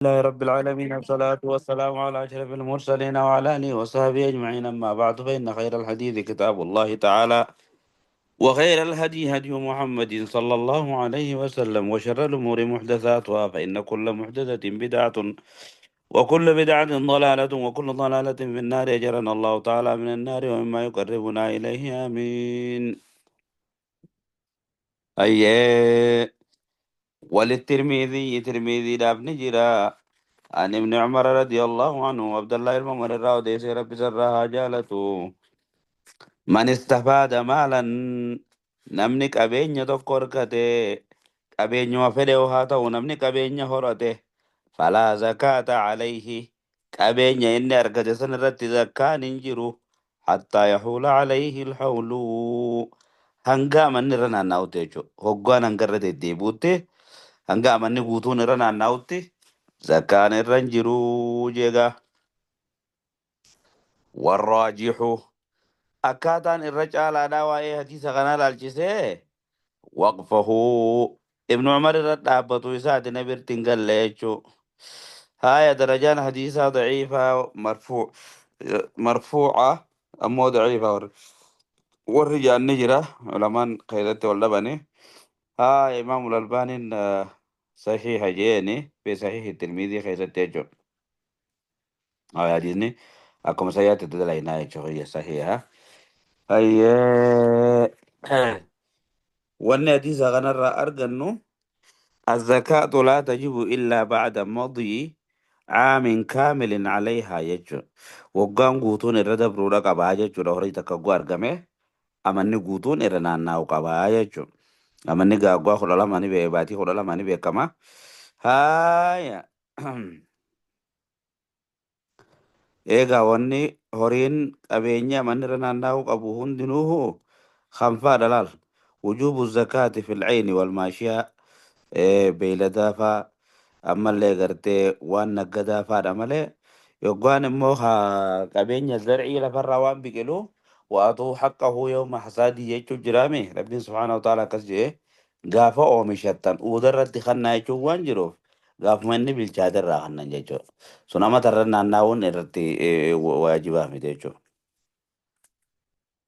لله رب العالمين، الصلاة والسلام على أشرف المرسلين وعلى آله وصحبه أجمعين. أما بعد، فإن خير الحديث كتاب الله تعالى، وخير الهدي هدي محمد صلى الله عليه وسلم، وشر الأمور محدثاتها، فإن كل محدثة بدعة، وكل بدعة ضلالة، وكل ضلالة في النار. أجرنا الله تعالى من النار ومما يقربنا إليه، آمين. أيه، وللترمذي، ترمذي دابن جرا، عن ابن عمر رضي الله عنه، عبد الله الممر الراودي رب سرها جالته، من استفاد مالا، namni qabeenya tokko horkate, qabeenyuma fedhe haa ta'u, namni qabeenya horate, falaa zakaata calayhi, qabeenya inni argate san irratti zakkaan hin jiru, hattaa yahuula calayhi alhawlu, hanga amanni irra naanna'utti jechuudha. Hoggaan hanga irra deddeebi'utti, hanga amanni guutuun irra naanna'utti zakkaan irra hin jiru jeega. Warraajixu, akkaataan irra caalaadhaa waa'ee hadiisa kanaa ilaalchisee, waqfahu ibnu Umar irra dhaabbatu isaati na birti hin galle jechuu. Haya, darajaan hadiisaa daciifa, marfuu, marfuuca ammoo daciifa warri jaanni jira, ulamaan keessatti wal dhabani. Haya, imaamul albaaniin sahiha jeeni fi sahihi tirmidii keessatti jechuu. Haya, hadiisni akkuma sahihaatti itti dalaynaa jechuu, sahiha. Hayyee, wanni hadiisa kanarraa argannu, الزكاة لا تجب إلا بعد مضي عام كامل عليها jechuudha. Waggaan guutuun irra dabruudha qabaa jechuudha. Horii takka waggaa argame amanni guutuun irra naanna'u qabaa jechuudha. Amanni waggaa 12 ni baatii 12 ni beekama. Haaya. Egaa wanni horiin qabeenya amanni irra naanna'uu qabu hundinuu kanfaadha laal. وجوب الزكاة في العين والماشية, beeyladaa faa, ammallee gartee waan naggadaa faadha malee, yoggaan immoo haa qabeenya zar'ii lafarraa waan biqilu, وآتوا حقه يوم حصاده jechuu jiraame. Rabbiin سبحانه وتعالى akkas jedhe, gaafa oomishattan uudarratti kannaa jechuun waan jiruuf, gaafuma inni bilchaate irraa kannan jechuudha. Sun amata irra naanna'uun irratti waajibaa miti jechuudha.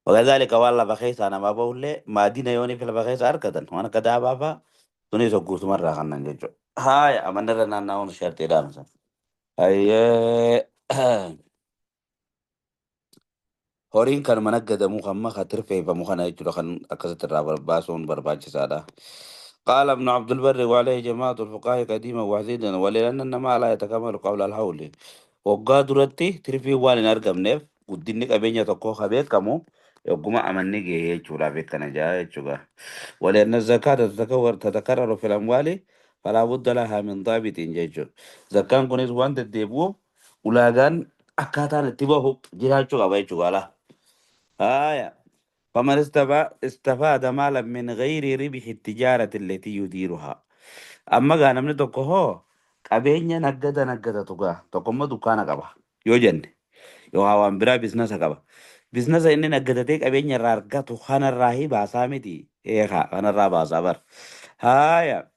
وكذلك waan lafa keessaa namaa bahullee, maadina yoonii fi lafa keessa argatan, waan akka daabaa faa, sunis hogguusuma irraa kannan jechuudha. Haaya, amanni irra naanna'uun shartiidhaan sun. Hayyee. Horiin kanuma naggadamuu kan maka tirfeeffamu kana jechuudha, kan akkasitti irraa baasuun barbaachisaadha. قال ابن عبد البر: وعليه جماعة الفقهاء قديما وحديدا، ولأن النماء لا يتكامل قبل الحول. Waggaa duratti tirfii waan hin argamneef, guddinni qabeenya tokkoo ka beekamu yogguma amanni gahee jechuudha, beekana jaa jechuudha. ولأن الزكاة تتكرر في الأموال فلا بد لها من ضابط jechuudha. Zakkaan kunis waan deddeebi'uuf, ulaagaan akkaataan itti bahu jiraachuu qaba jechuudha. Ala. آية فمن استفاد مالا من غير ربح التجارة التي يديرها. Amma gaa namni tokko hoo qabeenya naggada naggadatu, gaa tokkommoo dukkaana qaba yoo jenne, yookaan waan biraa biizinasa qaba. Biizinasa inni naggadatee qabeenya irraa argatu kanarraa hi baasaa miti? Eekaa, kanarraa baasaa bar. Haaya,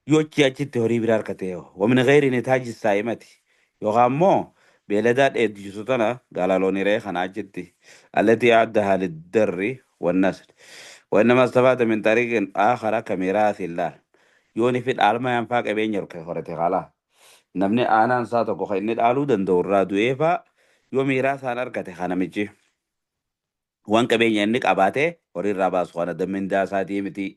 yoo achi achitti horii biraa argate hoo, ومن غير نتاج السائمة, yookaan immoo beeladaa dheedchisu tana, gaala, loonii, re'ee kana achitti, التي أعدها للدر والنسل، وإنما استفاد من طريق آخر كميراث الله, yooni fi dhaalma yanfaa qabeenya horate qalaa namni aanaan isaa tokko kan inni dhaaluu danda'u irraa du'ee faa, yoo miiraasaan argate, kana namichi waan qabeenya inni qabaate horii irraa baasu kana mindaa isaatii miti,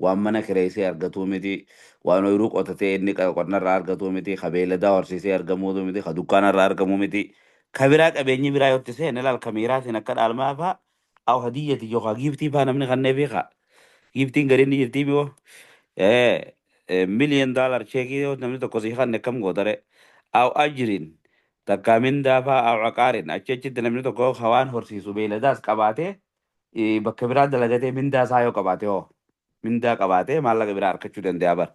waan mana kireessee argatuu miti, waan ooyiruu qotatee inni qonna irraa argatuu miti, ka beeyladaa horsiisee argamuutu miti, ka dukkaana irraa argamuu miti, ka biraa qabeenyi biraa yoo itti seene laal, ka miiraatiin akka dhaalmaa faa, أو هدية, yookaan giiftii faa namni kannee beekaa. Giiftiin gariin ni jirtii mi'oo. Million dollar cheekii yoo namni tokko sii kanne akkam gootare? أو أجر, takka mindaa faa, أو عقار, achi achitti namni tokko hawaan horsiisu beeyladaas qabaatee, bakka biraa dalagatee mindaa isaa yoo qabaate hoo, mindaa qabaatee maallaqa biraa argachuu danda'a bara.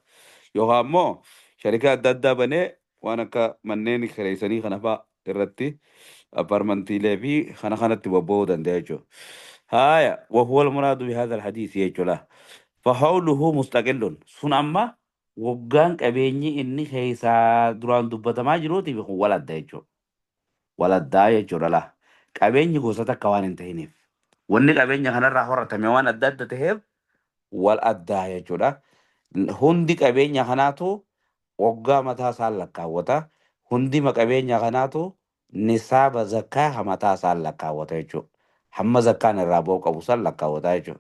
Yookaan immoo sharika adda addaa banee waan akka manneen kireessanii kana faa irratti, aparmantiilee fi kana kanatti bobba'uu danda'a jechuudha. Haaya, وهو المراد بهذا الحديث jechuudha. فحوله مستقل, sun amma Waggaan qabeenyi inni keessaa duraan dubbatamaa jiruutiif kun wal adda jechuudha. Wal addaa jechuudha laa. Qabeenyi gosa takka waan hin ta'iniif. Wanni qabeenya kanarraa horatame waan adda adda ta'eef wal addaa jechuudha. Hundi qabeenya kanaatu waggaa mataa isaan lakkaawwata. Hundi qabeenya kanaatu nisaaba zakkaa mataa isaan lakkaawwata jechuudha. Hamma zakkaan irraa ba'u qabu san lakkaawwata jechuudha.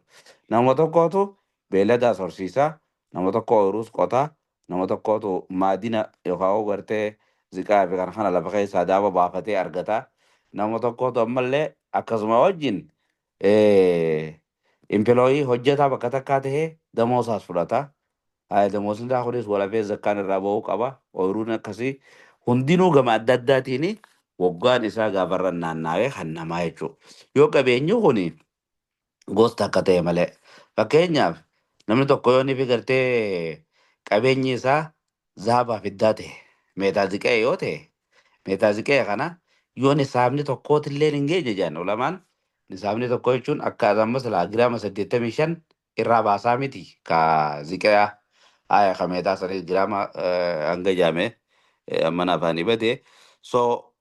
Nama tokkootu beelladaas horsiisaa, nama tokko ooyiruus qotaa, nama tokkootu maadina yookaan gartee ziqaa fi kana lafa keessaa daaba baafatee argata. Nama tokkootu ammallee akkasuma wajjin employee hojjetaa bakka takkaa tahee damoosaas fudhata. Damoosni isaa kunis walafee zakkaan irraa ba'uu qaba. Ooyiruun akkasii hundinuu gama adda addaatiin waggaan isaa gaafarra naannawee kan namaa jechuudha. Yoo qabeenyi kuni gosta akka ta'e malee. Fakkeenyaaf, namni tokko yoo inni gartee qabeenyi isaa zahabaa fiddaa ta'e, meetaa ziqee yoo ta'e, meetaa ziqee kana yoo nisaabni tokkootillee hin geenye jedhan ulamaan. Nisaabni tokko jechuun akka amma silaa giraama 85 irraa baasaa miti ka ziqee, haya, ka meetaa sanis giraama hanga jaame amma afaanii bade. So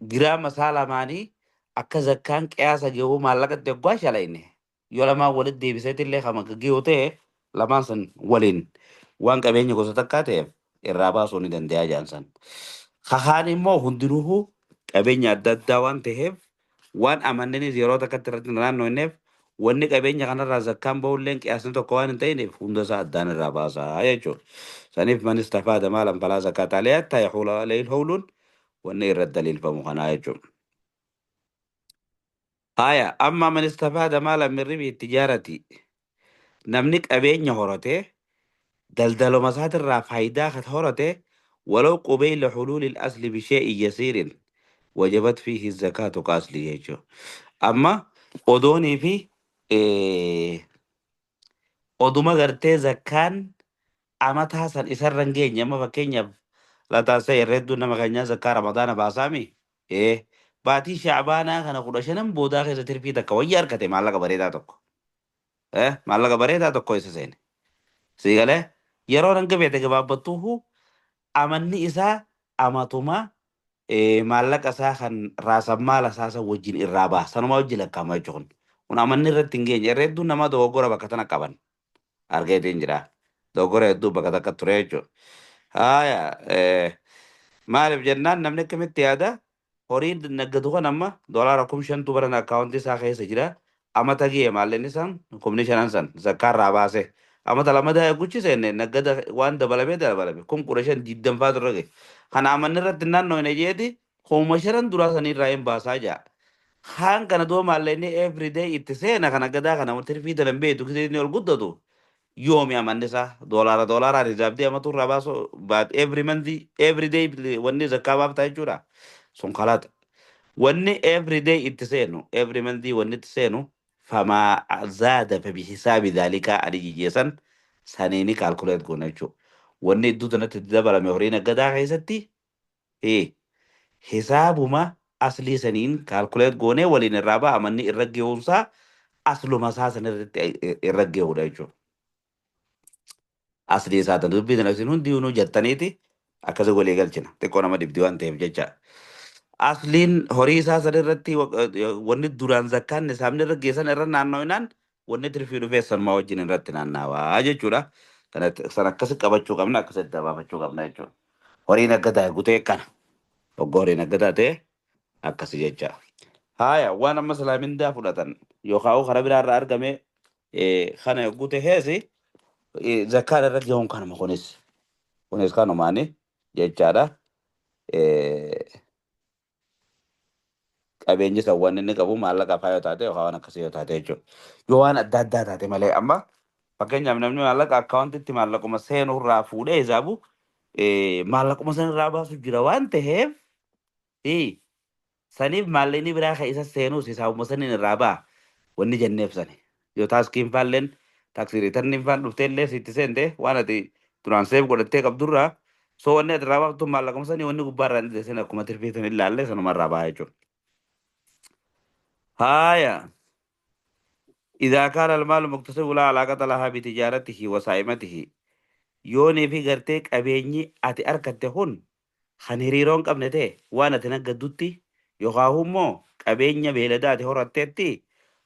giraama isaa lamaanii akka zakkaan qiyaasa gahuu maallaqatti yoggaa shalayne, yoo lamaan walitti deebiseetillee kama gahuu ta'e, lamaan san waliin waan qabeenya gosa takkaa ta'eef irraa baasuu ni danda'a jaan san. Kahaan immoo hundinuu qabeenya adda addaa waan ta'eef, waan amannenis yeroo takkatti irratti naannoonneef, wanni qabeenya kanarraa zakkaan bahulleen qiyaasni tokko waan hin ta'iniif hunda isaa addaan irraa baasaa jechuudha. Saniif من استفاد مالا فلا زكاة عليه حتى يحول عليه الحول wanni irratti daliilfamu kanaa jechuudha. Haya, أما من استفاد مالا من ربح التجارة, namni qabeenya horate daldaluma isaatirraa faayidaa kan horate, ولو قبيل حلول الأصل بشيء يسير وجبت فيه الزكاة كأصله jechuudha. Amma odoonii fi oduma gartee zakkaan amataa san isarra hin geenye, amma fakkeenyaaf lataasee herreedduu nama keenyaa zakkaa Ramadaana baasaami. Baatii Shacbaanaa kana 15 boodaa keessa tirfii takka wayya argate, maallaqa bareedaa tokko. Maallaqa bareedaa tokko isa seene. Sii galee, yeroo hanga feete gabaabbattuufu amanni isaa amatuma maallaqa isaa kan raasan maala isaa san wajjin irraa ba'a. Sanuma wajjin lakkaa'ama jechuun. Kun amanni irratti hin geenye. Herreedduun nama dogoggora bakka tana qaban. Argeetiin jira. Dogoggora hedduu bakka takka ture jechuudha. Haaya, maaliif jennaan, namni akkamitti yaada? Horii naggatu kan amma doolaara 5,000tu baran akkaawuntii isaa keessa jira. Amata ga'e maallaqni isaan 5,000 san zakkaa irraa baase. Amata lama eeguchi seenne naggada waan dabalamee dabalame 15,000 digdamfaa turre gahe. Kana amanni irratti naannoo jeeti 5,000 duraa sanii irraa hin baasaa jaa. Haan kana du'a maallaqni everyday itti seena kana gadaa kana tirfii tanan beektu kisee inni ol guddatu yoomi amanni isaa doolaara doolaaraan hisaabdee amatu irraa baasu baat every month, every day wanni zakkaa baaftaa jechuudha. Sun kalaata. Wanni every day itti seenu, every month wanni itti seenu, فما زاد فبحساب ذلك ani jijjeessan saniini calculate goona jechuudha. Wanni iddoo kanatti dabalame horii naggadaa keessatti hisaabuma aslii saniin calculate goonee waliin irraa ba'a, amanni irra gahuunsaa asluma isaa san irratti irra gahuudha jechuudha. Aslii isaa tan dubbii tana isin hundinuu jettaniiti akkasi walii galchina. Xiqqoo nama dhibdi waan ta'eef jecha. Asliin horii isaa san irratti wanni duraan zakkaan nisaabni irra geessan irra naanna'inaan wanni tirfii dhufee sanumaa wajjin irratti naannawaa jechuudha. San akkasi qabachuu qabna, akkasitti dabaafachuu qabna jechuudha. Horiin akka ta'e gutee kana. Hogga horiin akka taate akkasi jecha. Haaya, waan amma silaa mindaa fudhatan yookaan karaa biraarraa argame kana yogguu ta'ees zakkaan irra gahuun kanuma kunis. Kunis kanumaani jechaadha. Qabeenyi san wanni inni qabu maallaqa faa yoo taate yookaan waan akkasii yoo taate jechuudha. Yoo waan adda addaa taate malee, amma fakkeenyaaf namni maallaqa akkaawuntitti maallaquma seenuu irraa fuudhee hisaabu maallaquma san irraa baasu jira waan ta'eef, saniif maallaqni biraa kan isa seenuus hisaabuma saniin irraa ba'a wanni jenneef sani. Yoo taaskiin faalleen tax returniin faan dhuftee illee sitti seente, waan ati duraan save godhattee qabdurraa, so wanni ati irraa baaftu maallaquma sanii, wanni gubbaa irraa inni seen akkuma tirfii san ilaalle sanuma irraa ba'a jechuudha. Haaya. إذا كان المال مكتسب لا علاقة لها بتجارته وسائمته. Yoonii fi gartee qabeenyi ati argatte kun kan hiriiroo hin qabne ta'e waan ati naggaddutti yookaan immoo qabeenya beeladaa ati horatteetti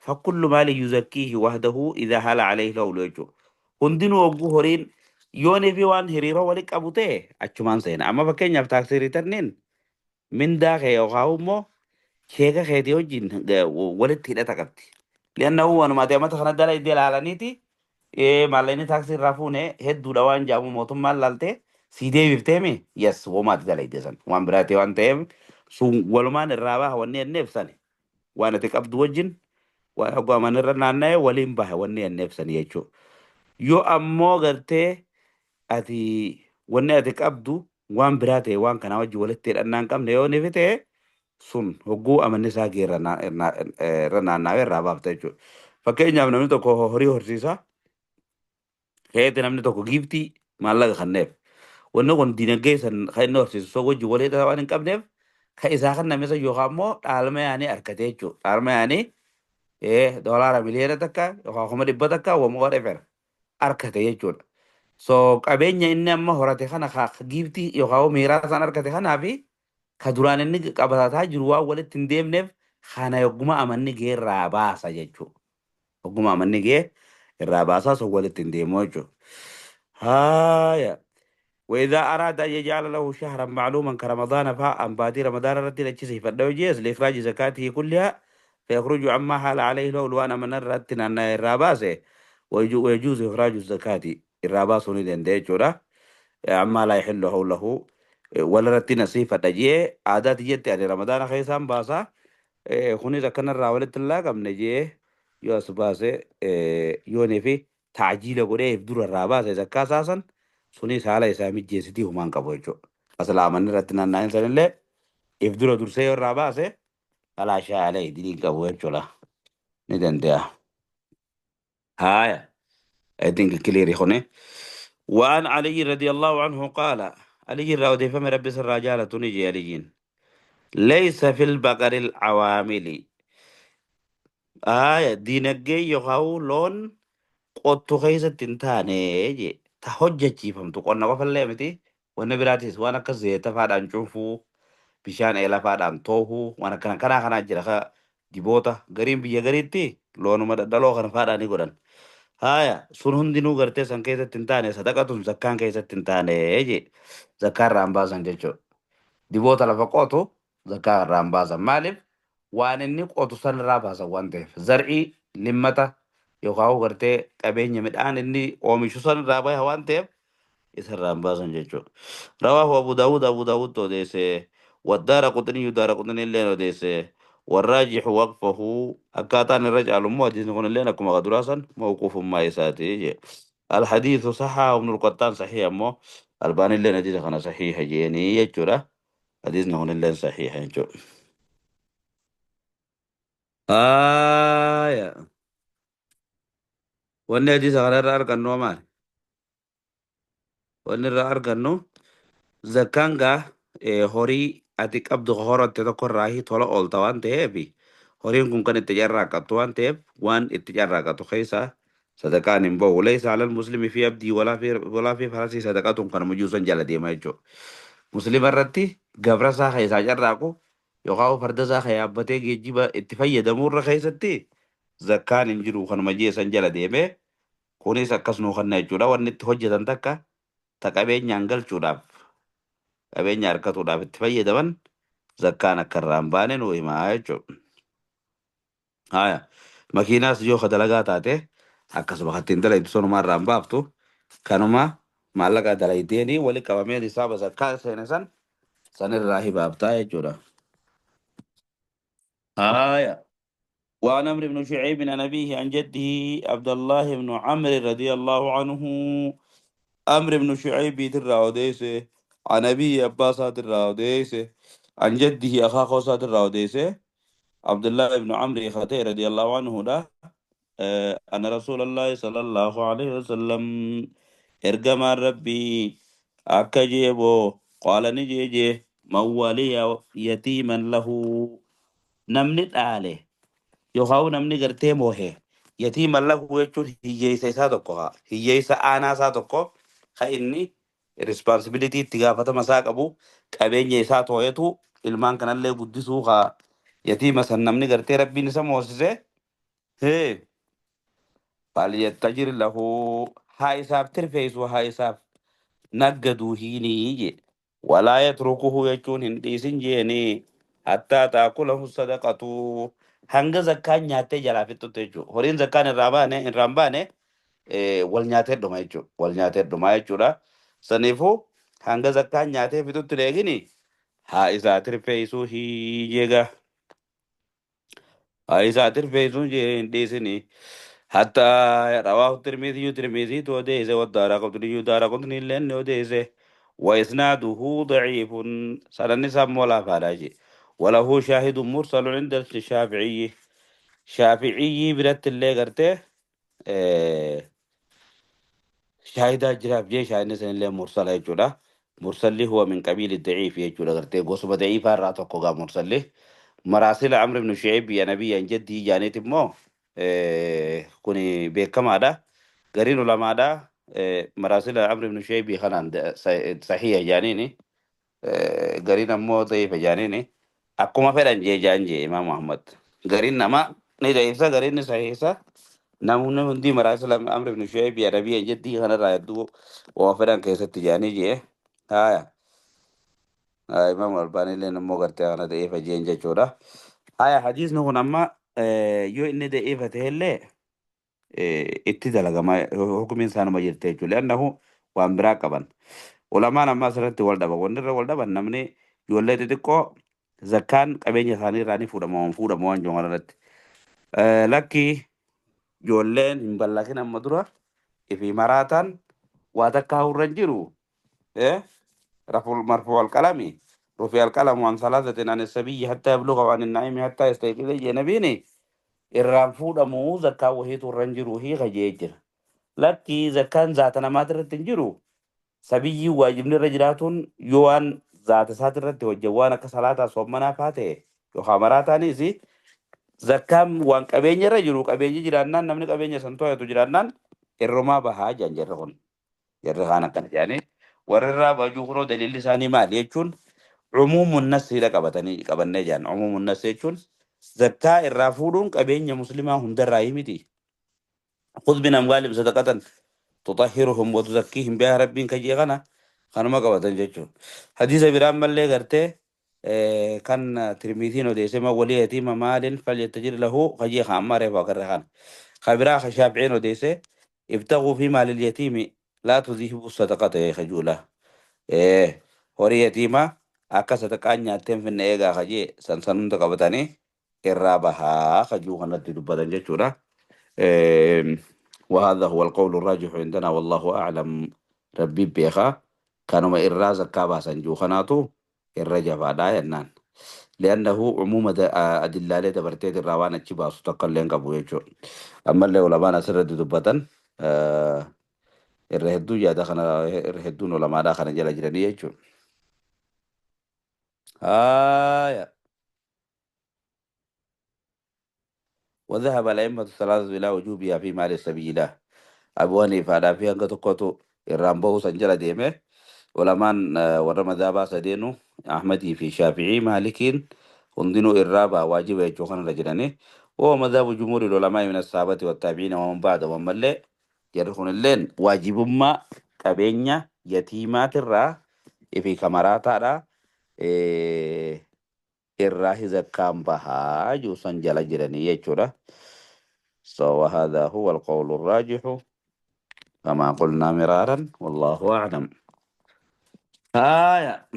فكل مال يزكيه وحده إذا حال عليه الحول jechuudha. Hundinuu hogguu horiin yoonii fi waan hiriiroo walitti qabu ta'e achumaan seena. Amma fakkeenyaaf tax returniin mindaa kee yookaan immoo cheeka keetii wajjin walitti hidhata qabdi. لأنه waanuma ati amata kana dala iddoo ilaalaniiti maallaqni taaksii irraa fuune hedduudha waan jedhamu mootummaan laaltee sii deebifteemi yes womaati dala san waan biraati waan ta'eef sun walumaan irraa baha wanni enneef sani waan ati qabdu wajjin waan hoggaman irra naanna'e waliin baha wanni enneef sani jechuudha. Yoo ammoo gartee ati wanni ati qabdu waan biraa ta'e waan kanaa wajjin walitti hidhannaa hin qabne yoo ni ta'e sun hogguu amanni isaa gee irra naanna'ee irraa baafta jechuudha. Fakkeenyaaf namni tokko horii horsiisa keetti namni tokko giiftii maallaqa kenneef. Wanni kun dinagdee san kan inni horsiisu sun wajjin walii hidhata waan hin qabneef kan isaa kan namni san yookaan immoo dhaalma yaanii argate jechuudha. Dhaalma yaanii $1 million yookaan 100,000 wama whatever argate jechuudha. So qabeenya inni amma horate kana giiftii yookaan miiraa isaan argate kanaa fi ka duraan inni qabataa jiru waan walitti hin deemneef kana yogguma amanni gee irraa baasa jechuudha. Yogguma amanni gee irraa baasaa sun walitti hin deemu jechuudha. Haaya. وإذا أراد أن يجعل له شهرا معلوما كرمضان فأن بادي رمضان رتي لتشي فدو جيز لإخراج زكاته كلها فيخرج عما حال عليه الحول وأنا من رتنا أن الراباسة ويجوز إخراج الزكاة الراباس ندين ديجورا عما لا يحل حوله ولا رتنا صفة جي عادات جت يعني رمضان خيسان باسا خوني زكنا الراولت الله قم نجي يوس باسه يوني في تعجيل قريه دور الراباسة زكاة أساسا sunis haala isaa mijjeessitii humaan qabu jechuudha. Aslaamanni irratti naanna'in sanillee if dura dursee yoo irraa baase falaa shaalee diliin qabu jechuudha. Ni danda'a. Haaya. I think clear kuni. وعن علي رضي الله عنه قال علي راودي فم ربي سر رجالة نجي عليين ليس في البقر العوامل آية دينجي يخاو لون qottu keessatti hin taane je ta hojjechiifamtu qonna qofallee miti wanni biraatis waan akka zeeta faadhaan cuunfuu bishaan eela faadhaan toohuu waan akkana kanaa kanaa jira ka diboota gariin biyya gariitti loonuma dhadhaloo kana faadhaan ni godhan. Haaya sun hundinuu gartee san keessatti hin taane sadaqatun zakkaan keessatti hin taane je zakkaa irraa hin baasan jechuudha. Diboota lafa qotu zakkaa irraa hin baasan maaliif waan inni qotu san irraa baasan waan ta'eef zar'ii limmata yookaan gartee qabeenya midhaan inni oomishu san irraa bahe waan ta'eef isa irraa hin baasan jechuudha. رواه أبو داود أبو داود odeesse والدارقطني دارقطني illee odeesse والراجح وقفه akkaataan irra caalu immoo hadiisni kun illee akkuma qaduraa san mawquufummaa isaati je. الحديث صح ابن القطان صحيح ammoo الباني illee hadiisa kana sahiha jeenii jechuudha. Hadiisni kun illee sahiha jechuudha. Haaya. Wanni hadiisa kana irraa argannu maali? Wanni irraa argannu zakkaan gaa horii ati qabdu horatte tokko irraa tola oolta waan ta'eef horiin kun kan itti carraaqqattu waan ta'eef waan itti carraaqqatu keessa sadaqaan hin bahu. ليس على المسلم في عبده ولا في فرسه صدقة kan mujuusan jala deema jechuudha. Muslima irratti gabra isaa keessaa carraaqu yookaan farda isaa kan yaabbatee geejjiba itti fayyadamu irra keessatti zakkaan hin jiru kanuma jeesan jala deemee kunis akkas nuu kanna jechuudha. Wanni itti hojjetan takka ta qabeenyaan galchuudhaaf qabeenya harkatuudhaaf itti fayyadaman zakkaan akka irraa hin baane nuu himaa jechuudha. Haya makiinaas yoo ka dalagaa taate akkasuma kan ittiin dalaytu sonumaa irraa hin baaftu kanuma maallaqa dalayteeni wali qabamee hisaaba zakkaa seene san sanirraa hibaaftaa jechuudha. Haya. وعن عمرو بن شعيب عن أبيه عن جده عبد الله بن عمرو رضي الله عنه عمرو بن شعيب ترى عن أبيه أباس ترى عن جده أخاه ترى عبد الله بن عمرو خطي رضي الله عنه ده أن رسول الله صلى الله عليه وسلم ergamaan Rabbii akka jeeboo قال ni jeeje من ولي يتيما له namni dhaale yookaan namni gartee moohe يتيما له jechuun hiyyeessa isaa tokko haa hiyyeessa aanaa isaa tokko Ka inni responsibility itti gaafatama isaa qabu, qabeenya isaa too'atu, ilmaan kanallee guddisuu, ka yatiima san namni gartee Rabbiin isa moosise, hee, falyattajir lahu, haa isaaf tirfeessu, haa isaaf naggaduu hiinii je. Walaa yatrukuhu jechuun hin dhiisin jeeni, hattaa taakulahu sadaqatu, hanga zakkaan nyaattee jalaa fixxutti jechuudha. Horiin zakkaan irraa baane irraa hin baane wal nyaatee dhuma jechuudha. Wal nyaatee dhuma jechuudha. Saniifuu hanga zakkaan nyaatee fixutti eegini haa isaa tirfeessuu hiijeega. Haa isaa tirfeessuu jee hin dhiisini. حتى رواه الترمذي، ترمذي odeesse، والدارقطني، دارقطني illeen odeesse، وإسناده ضعيف، سنن سمولا فالاجي، وله شاهد مرسل عند الشافعي، شافعي biratti illee gartee shaahidaa jiraaf jee, shaahidni sanillee mursala jechuudha. Mursalli huwa min qabiili daciif jechuudha, gartee gosuma daciifaa irraa tokko gaa mursalli. Maraasila Amr ibn Shu'ayb ya nabiyyan jaddii jaaniit immoo kuni beekamaadha. Gariin ulamaadha maraasila Amr ibn Shu'ayb kanaan sahiha jaaniini, gariin ammoo daciifa jaaniini, akkuma fedhan jee jaan jee Imaam Muhammad. Gariin nama ni daciifsa, gariin ni sahiisa. Namni hundi maraasila Amr ibn Shu'ayb ya nabiyyan jaddii kanarraa hedduu waa fedhan keessatti jaanii jee. Haya. Imaam Albaanii illee immoo gartee kana daciifa jeen jechuudha. Haya, hadiisni kun amma yoo inni daciifa ta'ellee itti dalagama, hukumiin isaanuma jirte jechuudha. Li'annahu waan biraa qaban. Ulamaan amma asirratti wal dhaban. Wanni irra wal dhaban, namni ijoollee xixiqqoo zakkaan qabeenya isaanii irraa ni fuudhama waan fuudhama waan jiru irratti. Lakki, ijoolleen hin ballakin amma dura ifi maraataan waa takka hurra hin jiru. رفع مرفوع القلم، رفع القلم عن ثلاثة، عن الصبي حتى يبلغ، وعن النائم حتى يستيقظ نبيني irraan fuudhamu, zakkaa wahiitu irra hin jiru hiika jee jira. Lakki, zakkaan zaata namaati irratti hin jiru. Sabiyyii waajibni irra jiraatuun yoo waan zaata isaati irratti hojjetu, waan akka salaataa, soommanaa faa ta'e yookaan maraataanis, zakkaan waan qabeenya irra jiru, qabeenyi jiraannaan, namni qabeenya san to'atu jiraannaan irrumaa bahaa jedhan jarri kun. Jarri kaan akkana jedhanii, warri irraa bajuu kunoo daliilli isaanii maali jechuun cumuumun nasiidha qabatanii qabannee jedhan. Cumuumun nasi jechuun zakkaa irraa fuudhuun qabeenya muslimaa hundarraa miti. خذ من أموالهم صدقة تطهرهم وتزكيهم بها ربين كجي غنا kanuma qabatan jechuun. Hadiisa biraan mallee gartee kan Tirmiziin odeesse, من ولي يتيم مال فليتجر له kajee kan amma reefu agarre kana. Ka biraa ka Shaafi'iin odeesse, ابتغوا في مال اليتيم لا تذهبوا الصدقة خجولا. Horii yatiimaa akka sadaqaan nyaatteen finne eegaa kajee san san hunda qabatanii irraa bahaa kajuu kanatti dubbatan jechuudha. وهذا هو القول الراجح عندنا والله أعلم، ربي بيخا كانوا إرا زكاة باسن جو خناتو الرجا فادا ينان، لأنه عموم أدلة دبرتي الروان أتشبا ستقل قبو يجو. أما اللي علماء سرد دبتن irra hedduu yaada kana irra hedduun ulamaadhaa kana jala jiranii jechuudha. آية وذهب الأئمة الثلاثة إلى وجوبها في مال السبي له. أبو حنيفة في hanga tokkotu irraan bahuu san jala deeme. Ulamaan warra madhabaa sadeenu, Ahmadii fi Shaafi'ii, Maalikiin hundinuu irraa baha waajiba jechuu kanarra jiranii. وهو مذهب جمهور العلماء من الصحابة والتابعين ومن بعدهم. Ammallee jarri kunilleen waajibummaa qabeenya yatiimaatirraa fi kamaraataadha irraa zakkaan bahaa jiru san jala jiranii jechuudha. So وهذا هو القول الراجح كما قلنا مرارا والله أعلم. آية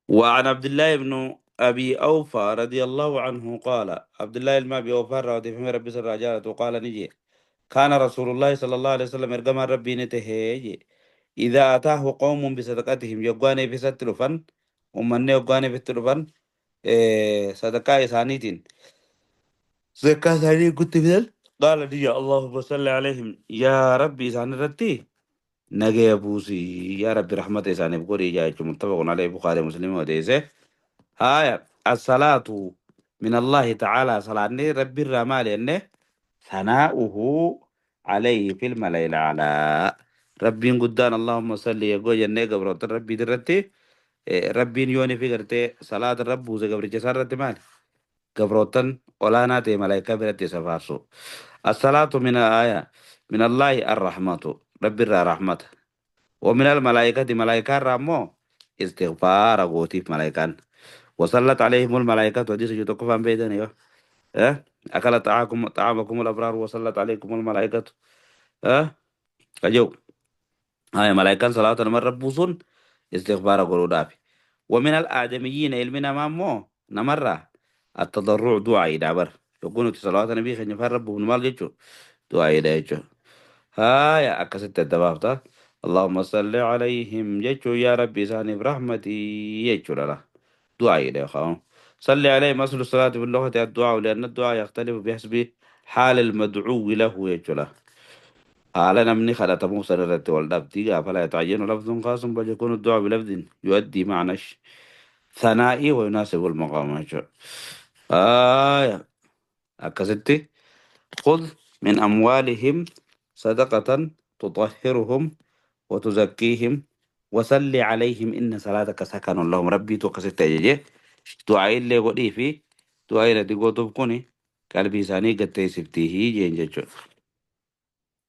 وعن عبد الله بن أبي أوفى رضي الله عنه قال، عبد الله بن أبي أوفى رضي الله ربي صلى الله عليه وقال نجي كان رسول الله صلى الله عليه وسلم إرجما ربي نتهي إذا أتاه قوم بصدقتهم، يقاني في ستلفن ومن يقاني في التلفن صدقاء إسانيتين زكاة ثانية كنت في قال لي اللهم صل عليهم، يا ربي إسان رتي نجي بوسي، يا ربي رحمة إسان بقولي جاي. متفق عليه، بخاري مسلم وديسه. آية الصلاة من الله تعالى، صلاة ربي الرمال إنه ثناؤه عليه في الملأ الأعلى. Rabbiin guddaan اللهم صل yegoo jennee gabroota Rabbii irratti, Rabbiin yooni fi gartee salaata rabbuuse gabricha isaa irratti maali? Gabrootan olaanaa ta'e malaayikaa biratti isa faarsu. الصلاة من آية من الله الرحمة, Rabbi irraa rahmata. ومن الملائكة, malaayikaa irraa immoo istighfaara gootiif malaayikaan. وصلت عليهم الملائكة, hadiisa jiru tokko faan beeytan yoo. أكل طعامكم طعامكم الأبرار وصلت عليكم الملائكة. Kajau. Haya, malaayikaan salaata namarra buusuun istighfaara godhuudhaafi. ومن الآدميين, ilmi namaa immoo namarraa التضرع, du'aa'iidha bar. Yogguu nuti salawaata nabii keenya faan rabbuuf maal jechuu? Du'aa'iidha jechuudha. Haya, akkasitti adda baafta. اللهم صل عليهم jechuu, yaa Rabbi isaaniif rahmatii jechuudha la. Du'aa'iidha yookaan. صل عليهم. أصل الصلاة في اللغة الدعاء, لأن الدعاء يختلف بحسب حال المدعو له jechuudha. Haala namni kadhatamuuf san irratti wal dhabdi gaafa لا يتعين لفظ خاص بل يكون الدعاء بلفظ يؤدي معنى ثنائي ويناسب المقام jechuudha. آية akkasitti خذ من أموالهم صدقة تطهرهم وتزكيهم وصل عليهم إن صلاتك سكن لهم. Rabbiitu akkasitti ajaje. Du'aa illee godhii fi du'aa irratti gootuuf kuni qalbii isaanii gatteessiftii jeen jechuudha.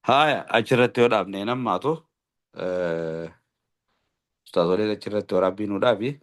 Haaya, achirratti yoo dhaabne nammaatu ustaazoleen achirratti waraabbii nu dhaabi.